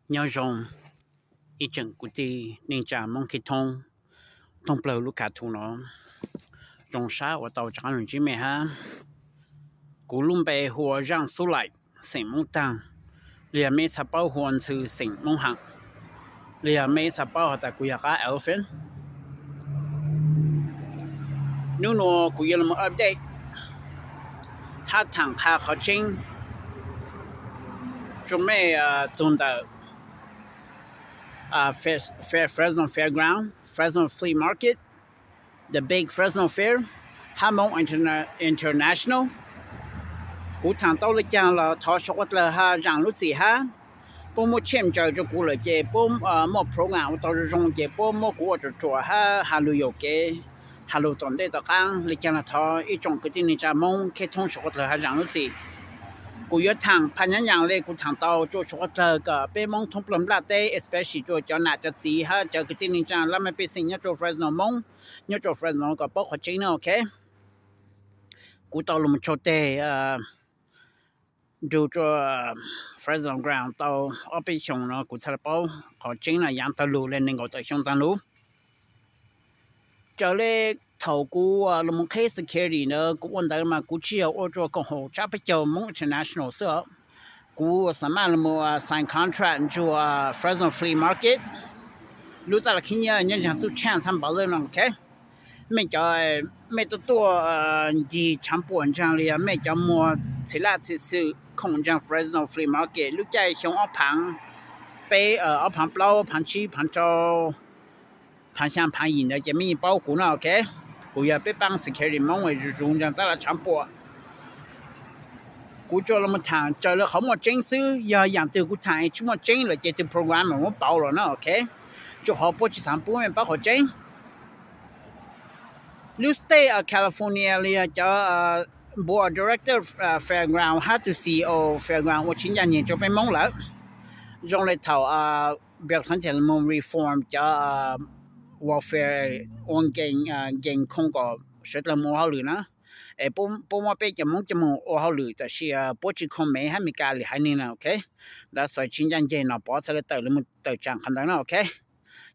Nyob zoo ib tsoom kwv tij neej tsa Hmoob khib thoob thoob plaws lub kav thu no. Zoo sab uas tau rov qab los ntsib mej hab. Kuv lub npe hu ua Zaaj Xub Laim, xeem Moob Taag, los yog mej txhaj paub hu ua Ntxhw, xeem Moob Haam, los yog mej txhaj paub has tas kuv yog qab Elephant. Nub nua kuv yuav los update hab thaam qha qhov tseeb rua mej txug ntawm Fresno Fairground, Fresno Flea Market, The Big Fresno Fair, hab Moob International. Kuv thaam tau le caag los thov suav dlawg has zaam lub txim hab puab muab tshem ntsaws rua kuv lawm ces puab muaj program ua tau zoo zoo ces puab muab kuv ua ruam ruam hab has lug yuam kev, has lug tom ntej tom qaab. Le caag los thov ib tsoom kwv tij neej tsa Moob khib thoob suav dlawg has zaam lub txim. Kuv yuav thaam phaj nyab yaas le kuv thaam tau rua suav dlawg kom peb Moob thoob plaws nplaj teb, especially rua cov nam cov txiv hab cov kwv tij neej tsa laj mej pej xeem nyob rua Fresno Moob, nyob rua Fresno kom paub qhov tseeb na, ok. Kuv tau los tshau teg nrug rua Fresno Ground tau ob peb xyoos no kuv txhaj paub qhov tseeb no yaav taag lug le neeg nkaum tawm xyoo taag lug. Raws le thaum kuv los mus qheb security ntawd kuv ua ntawd mas kuv tsi yog ua rua koom haum tsab peb caug Moob International xwb os. Kuv xaam maj los mus sign contract nrug Fresno Flea Market, lub taj laj khib nyiab nyob ntsaag txuj tshaaj txhab npav lawm no, ok. Mej cov, mej tuaj tuaj ncig tshaav puam ntsaag li yog mej cov muag txhim laj txhim xwm khoom ntsaag Fresno Flea Market lub caij xyoo ob phaav peb, ob phaav plaub, phaav tsib, phaav rau, phaav xyaa, phaav yim ntawd ces mej yeej paub kuv no, ok. Kuv yog peb paab security Moob zuj zus ntsaag taj laj tshaav puam. Kuv tsuas los thaam raws le qhov muaj tseeb xwb, yog yaam twg kuv thaam tsi muaj tseeb lawm ces tug program muab pauv los na, ok. Tsuas qhov puab tsi xaav pub mej paub qhov tseeb. Lub state of California li yog cov board of director fairground hab tug C E O fairground ua tsi ncaaj nceeg rua peb Moob lawm. Zoo le thaum Bill Clinton mus reform cov welfare ua nkees, nkees khoom kom suav dlawg mus ua hauj lwm na. Es puab muab peb cov Moob coj mus ua hauj lwm tab sis puab tsi khoom Mev hab Amelikas li haiv neeg na, ok. Ntawd xav tsi ncaaj nceeg Nom Pov txhad le tawm le mus tawm tsaam qhov ntawd na, ok.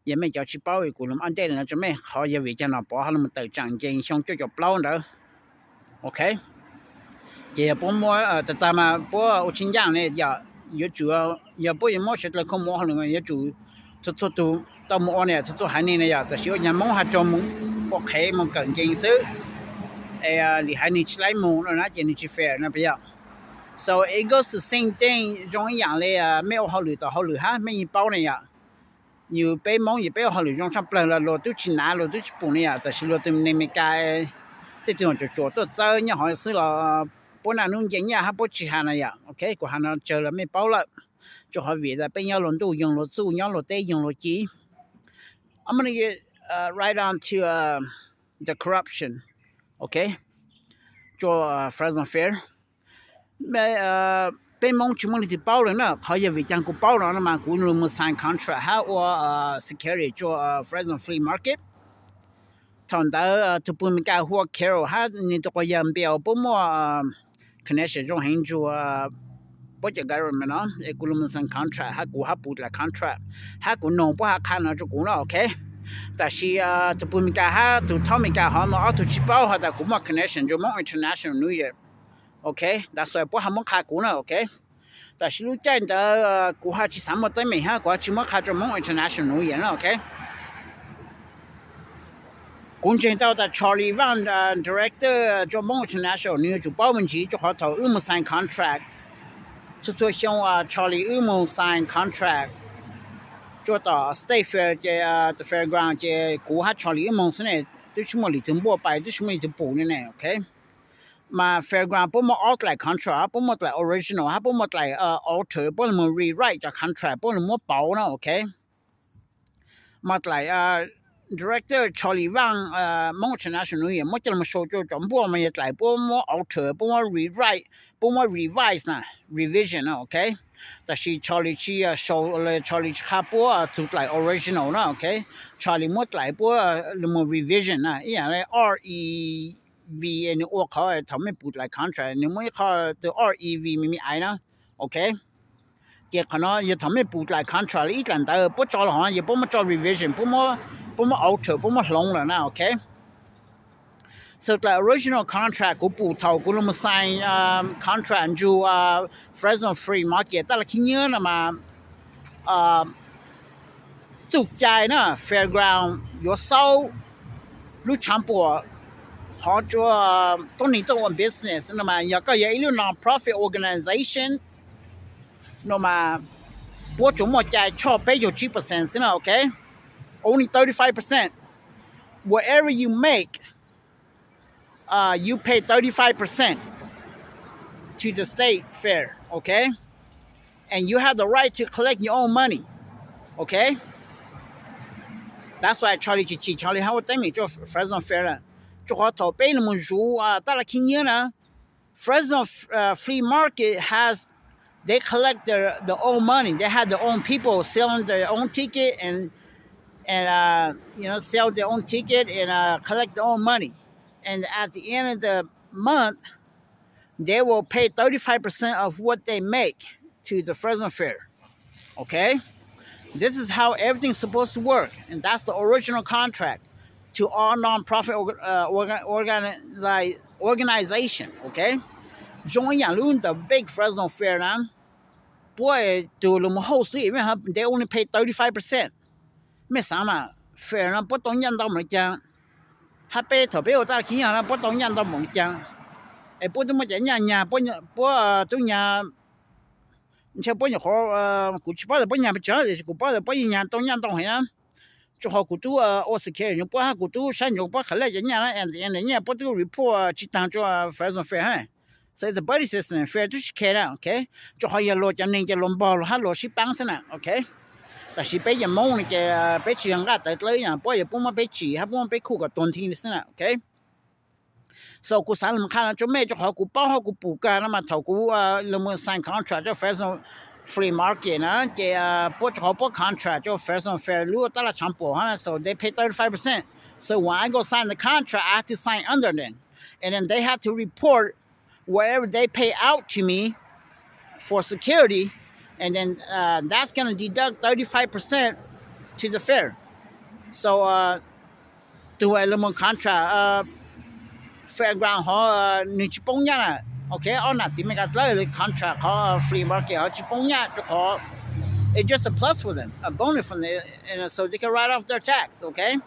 Yog mej cov tsi paub kuv los update no rua mej qhov yog vim caag Nom Pov ho le mus tawm tsaam ncees xyoo cuaj caum plaub ntawd, ok. Ces yog puab muab tag tag mas puab ua tsi ncaaj ne yom, yuav tsum, yog puab yuav muab suav dlawg khoom mus ua hauj lwm mas yuav tsum txhua txhua tug tau mus ua ne, txhua txhua haiv neeg ne yom. Tab sis ua caag Moob has rua mus ua qhev mus kawm nkees xwb, es li haiv neeg tsi laib mus no na ces nwg tsi fair no puas yog? So it goes the same thing, zoo ib yaam le mej ua hauj lwm tom hauj lwm hab mej yeej paub ne yom. Yus peb Moob yus peb ua hauj lwm zoo tshaj plawg los luag tub tsi nav luag tub tsi pum ne yom, tab sis luag tug neeg Amelikas tej tug tsuam tsuam tuaj txawb nyob hov xwb los puab naj nub nce nyaj hab puab tsi has na yom, ok. Kuv has no tsawg los mej paub lawm, rua qhov vim tas peb nyob luag ntuj yoog luag txuj, nyob luag teb yoog luag ci. I'm gonna get right on to the corruption, ok. Rua Fresno Fair, peb Moob tsi muaj leej twg paub le na. Qhov yog vim caag kuv paub no mas kuv lug mus sign contract hab ua security rua Fresno Flea Market. Thaum ntawd tug pug Amelikas hu ua Carol hab nwg tug quas yawg Bill puab muaj connection zoo heev nrug puab cov government no, es kuv lug mus sign contract hab kuv hab pum dlaim contract hab kuv noog puab hab qha no rua kuv na, ok. Tab sis tug pug Amelikas hab tug thaub Amelikas hov mas ob tug tsi paub has tas kuv muaj connection rua Moob International New Year, ok. Ntawd xwb puab hab muab qha kuv na, ok. Tab sis lub caij ntawd kuv hab tsi xaav muaj teeb meem hab kuv hab tsi muab qha rua Moob International New Year na, ok. Kuv ntseeg tau tas Charlie Vang, director rua Moob International, nwg yuav tsum paub me ntsis rua qhov thaum wb mus sign contract txhua txhua xyoo, Charlie wb mus sign contract rua tom State Fair ces, fairground ces kuv hab Charlie wb moog xwb ne, tub tsi muaj leej twg npuaj pais, tub tsi muaj leej twg pum le ne, ok. Mas fairground puab muaj ob dlaim contract, puab muaj dlaim original hab puab muaj dlaim alter, puab lug mus rewrite cov contract puab lug muab pauv na, ok. Mas dlaim director Charlie Vang, Moob International yog muab coj lug sau rua cov npuaj mas yog dlaim puab muab alter, puab muab rewrite, puab muab revise na, revision na, ok. Tab sis Charlie tsi sau le, Charlie tsi qha puab txug dlaim original na, ok. Charlie muab dlaim puab lug mus revision na, ib yaam le R E V, nwg ua qhov thaum mej pum dlaim contract nwg muab ib qho tug R E V me me aiv na, ok. Ces qhov no yog thaum mej pum dlaim contract li ib dlaim ntawd puab tso los hov yog puab muab tso revision, puab muab alter, puab muab hloov lawm na, ok. So dlaim original contract kuv pum thaum kuv los mus sign contract ntsug Fresno Flea Market tab laj khib nyiab no mas txuj cai na fairground yuav xaub lub tshav puam hov rua tuab neeg tuaj ua business no mas yog koj yog ib lub non-profit organization no mas puab tsuas muaj cai tshaj peb caug tsib percent xwb na, ok. Only thirty-five percent. Whatever you make, you pay thirty-five percent to the state fair, okay? And you have the right to collect your own money, okay? That's why Charlie Chichi, Charlie Howard Demi, Fresno Fair, rua qhov thaum peb los mus zuv tab laj khib nyiab na, Fresno Flea Market has, they collect their, their own money. They have their own people selling their own ticket and and uh, you know, sell their own ticket and uh, collect their own money. And at the end of the month, they will pay thirty-five percent of what they make to the Fresno Fair. Okay? This is how everything's supposed to work. And that's the original contract to all non-profit orga- uh, orga- organi- like, organization. Okay? Zoo ib yam lub the big Fresno Fair na, puab tug los mus hauj xwb, they only pay thirty-five percent. Mej xaav mas fair no puab tau nyaj ntau npaum li caag? Hab peb thaum peb ua tab laj khib nyiab no puab tau nyaj ntau npaum li caag? Es puab tub muaj cov nyaj nyag, puab tub nyag, ntshe puab nyuam qhuav, kuv tsis paub tas puab nyag pes tsawg, tiam sis kuv paub tas puab yeej nyag tau nyaj ntau heev na. Rua qhov kuv tub ua security nyob puab hab kuv tub saib ntsoov puab qhov lej cov nyaj na, nyaj puab tub report tsis taag rua Fresno Fair hab. So it's a buddy system, fair tub tsis khe na, ok. Rua qhov yog luag cov neeg ces luag npog luag hab luag sib paab xwb na, ok. Tab sis peb yog Moob no ces peb tsis yog nqaj tawv dlawb yam puab yog puab muab peb tsim hab puab muab peb khuj kom tuag nthi li xwb na, ok. So kuv xaav los qha no rua mej rua qhov kuv paub hab kuv pum kag no mas thaum kuv los mus sign contract rua Fresno Flea Market na ces puab rua qhov puab contract rua Fresno Fair lub tab laj tshav puam hab, so they pay thirty-five percent. So when I go sign the contract, I have to sign under them. And then they have to report whatever they pay out to me for security, and then uh, that's gonna deduct thirty-five percent to the fair. So uh, tug los mus contract fairground hov nwg tsis poob nyaj na, ok. Ob nam txiv Meskas dlawb contract qhov flea market hov tsis poob nyaj rua qhov it's just a plus for them, a bonus for them, so they can write off their tax, ok.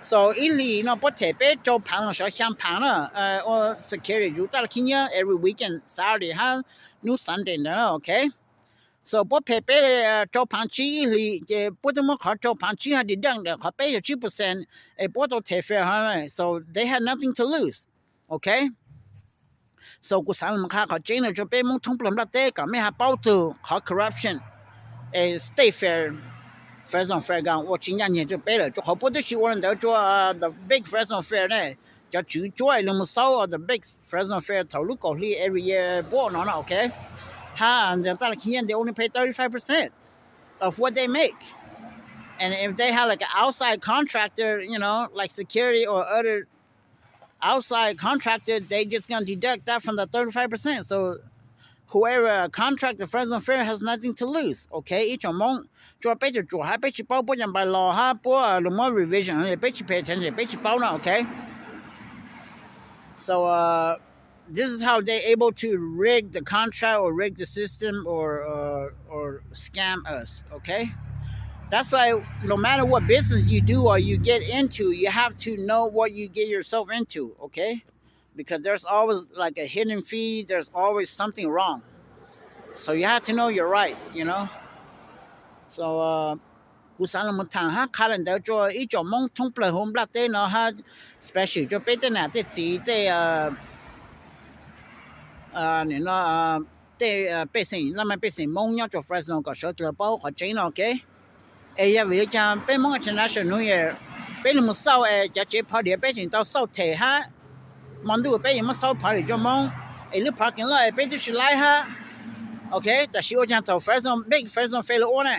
So ib hlis no puab them peb rau phaav los xyov xyaa phaav na, ua security zuv tab laj khib nyiab every weekend, Saturday hab hnub Sunday ntawd na, ok. So puab them peb rau phaav tsib ib hlis ces puab twb muab qhov rau phaav tsib hab deduct ntawm qhov peb caug tsib percent es puab tau them fair hov, so they have nothing to lose, ok. So kuv xaav los qha qhov tseeb no rua peb Moob thoob plawg nplaj teb kom mej hab paub txug qhov corruption es state fair, Fresno Fairground ua tsis nyaj nyeg rua peb lawm rua qhov puab twb tsis ua li ntawd rua the big Fresno Fair ne. Cov tswv tsuab es los mus xaub the big Fresno Fair thaum lub kaum hli every year puab ua no na, ok. Hab tab laj khib nyiab they only pay thirty-five percent of what they make. And if they have like an outside contractor, you know, like security or other outside contractor, they just gonna deduct that from the thirty-five percent. So whoever contract the Fresno Fair has nothing to lose, ok. Ib tsoom Moob, rua peb tsoom tsuam hab peb tsis paub puab cov npais los hab puab los muab revision peb tsis pay attention, peb tsis paub no, ok. So uh, this is how they able to rig the contract or rig the system or uh, or scam us, okay? That's why no matter what business you do or you get into, you have to know what you get yourself into, okay? Because there's always like a hidden fee, there's always something wrong. So you have to know your right, you know? So uh, kuv xaav los mus thaam hab qha le ntawd rua ib tsoom Moob thoob plawg huv nplaj teb no hab special rua peb tej nam tej txiv tej tej pej xeem laj mej pej xeem Moob nyob rua Fresno kom sawv dlawg paub qhov tseeb no, ok. Es yog vim li cas peb Moob International New Year peb los mus xauj es cov tsev party peb tseem tau xauj them hab, mo ntuj peb yeej muab xauj party rua Moob, es lub parking lot peb twb tsis laib hab, ok. Tab sis ua caag thaum Fresno, big Fresno Fair los ua ne,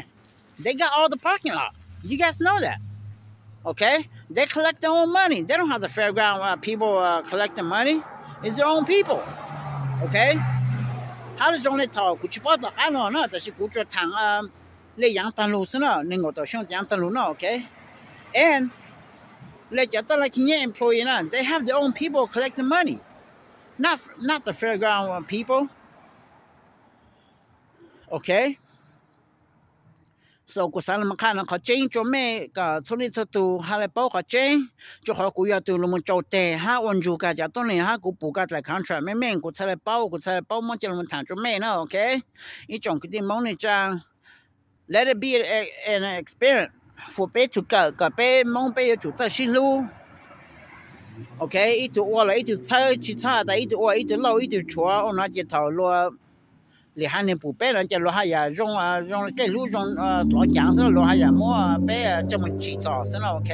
they got all the parking lot. You guys know that, okay? They collect their own money. They don't have the fairground uh, people uh, collect the money. It's their own people, okay? Qab zoo le thaum kuv tsis paub tom qab no na, tab sis kuv tsuas tham le yaav tag lug xwb na, neeg nkaum tawm xyoo yaav tag lug no, ok. And le cov taj laj khib nyiab employee na, they have their own people collect the money, not not the fairground people, ok. So kuv xaav los qha no qhov tseeb rua mej kom txhua leej txhua tug ha le paub qhov tseeb, rua qhov kuv yog tug lug moog tsau teg hab ua ntsug kag cov tuab neeg hab kuv pum kag dlaim contract meej meej, kuv txhaj le paub, kuv txhaj le paub muab coj lug moog tham rua mej na, ok. Ib tsoom kwv tij Moob neej tsaa, let it be an experience for peb tug kawm, kom peb Moob peb yuav tsum txawj sib hlub, ok. Ib tug ua los ib tug txhawb, tsi txhob has tas ib tug ua ib tug lauj ib tug tshuav ua no ces thaum luag li hab nwg pum peb no ces luag haj yam zoo, zoo tej hlub zoo tlov caav xwb, luag haj yam muab peb coj moog tsim txom xwb na, ok.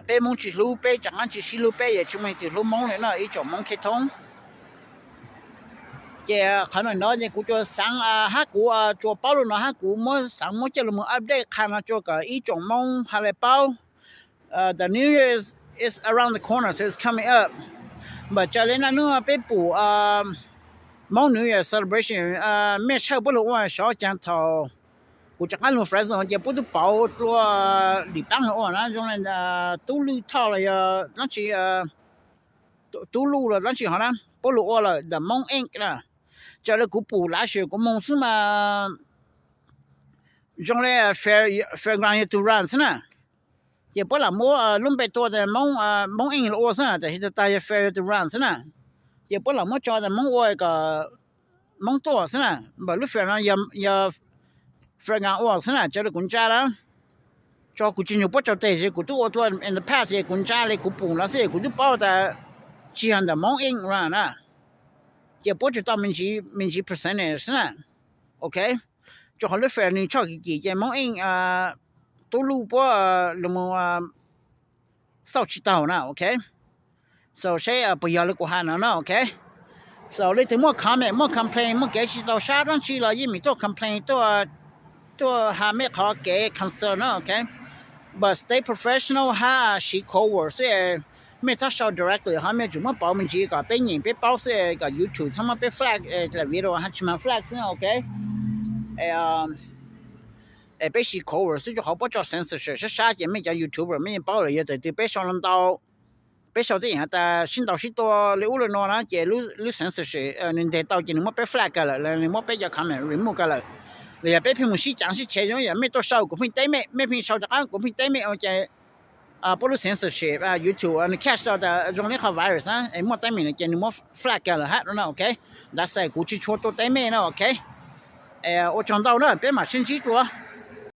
Peb Moob tsis hlub peb, tsaam qaab tsis sib hlub peb, yuav tsis muaj leej twg hlub Moob le na ib tsoom Moob kheb thoob. Ces qhov nuav no ces kuv tsuas xaav hab kuv tsuas paub le no hab kuv muab xaav muab coj lug moog update qha no rua kom ib tsoom Moob ha le paub. The New Year is around the corner, so it's coming up. Npaum tsawg le naj nub peb pum Moob New Year celebration, mej tshawj puab lug ua sov caag thaum kuv rov qaab lug Fresno ces puab tub pauv dlua lim paab lug ua na, zoo le Tub Luj Thoj los yog dlaab tsi, Tub Luj los dlaab tsi hov na, puab lug ua lawm the Moob Ink na. Raws le kuv pum last year kuv moog xwb mas zoo le fairground yog to run xwb na. Ces puab lam muab lub npe tua tas Moob Ink lug ua xwb na, tab sis tag tag yog fair yog to run xwb na. Ces puab lam muab tso tas Moob ua kom Moob tuaj xwb na. Npaum lub fair no yog fairground ua xwb na, raws le kuv ntsa na. Tso kuv tsis nug puab tsau teg, kuv tub ua dlua in the past, kuv ntsa le kuv pum no xwb, kuv tub paub tas tsis yog ntawm Moob Ink run na. Ces puab tsuas tau me ntsis percentage xwb na, ok. Rua qhov lub fair nwg tshoj kim kim ces Moob Ink, Tub Luj puab lug moog xauj tsis taug na, ok. So seb puas yog le kuv has no na, ok. So leej twg muaj comment, muaj complain, muaj kev tsis txaus sab dlaab tsi los yeej meem tuaj complain, tuaj has mej qhov kev concern na, ok. But stay professional hab siv code word xwb, mej txhob sau directly hov, mej tsum muab pauv me ntsis kom peb nyeem peb paub xwb, kom YouTube txhob muab peb flag, video hab tsis mag flag xwb, ok. Es peb siv code word xwb, rua qhov puab tso censorship sab sab ces mej cov YouTuber mej yeej paub lawm, yog thaum twg peb sau ntau, peb sau tej yaam tas sib ntaus sib tua le ub le nuav na ces lub censorship nwg nteg tau ces nwg muab peb flag kag lawm, nwg muab peb cov comment remove kag lawm. Los yog peb pheej mus sib caav sib tshev, zoo yam mej tuaj sau kuv pheej teb mej, mej pheej sau rov qaab kuv pheej teb mej ua ces puab lub censorship YouTube nwg catch tau tas zoo le qhov virus na es muaj teeb meem no ces nwg muab flag kag lawm hab no, ok. That's it, kuv tsis tshua tuaj teb mej no, ok. Ua tsaug ntau na, peb mam sib ntsib dlua.